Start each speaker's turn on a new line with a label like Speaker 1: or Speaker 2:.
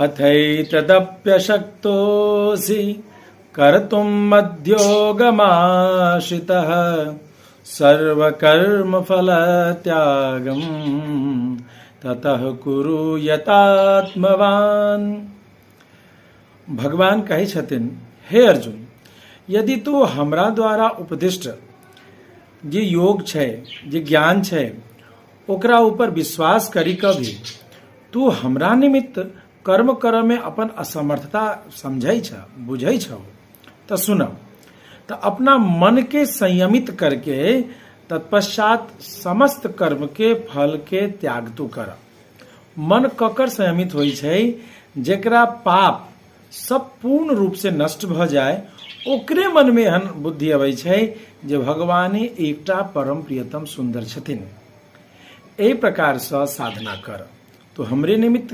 Speaker 1: अथैतदप्यशक्तोऽसि कर्तुं मद्योगमाश्रितः सर्वकर्मफलत्यागं ततः कुरु यतात्मवान। भगवान कहै छथिन, हे अर्जुन, यदि तू हमरा द्वारा उपदिष्ट जे योग छै, जे ज्ञान छै, ओकरा ऊपर विश्वास करी कऽ भी तू हमरा निमित्त कर्म करऽमे अपन असमर्थता समझै छ, बुझै छौ, तऽ सुन, तऽ अपना मनके संयमित करके तत्पश्चात समस्त कर्मके फलके त्याग तू कर। मन ककर संयमित होइ छै? जेकरा पाप सब पूर्ण रूप से नष्ट भऽ जाय, ओकरे मनमे एहन बुद्धि अबै छै जे भगवाने एकटा परम प्रियतम सुन्दर छथिन। एहि प्रकारसँ साधना कर। तो हमरे निमित्त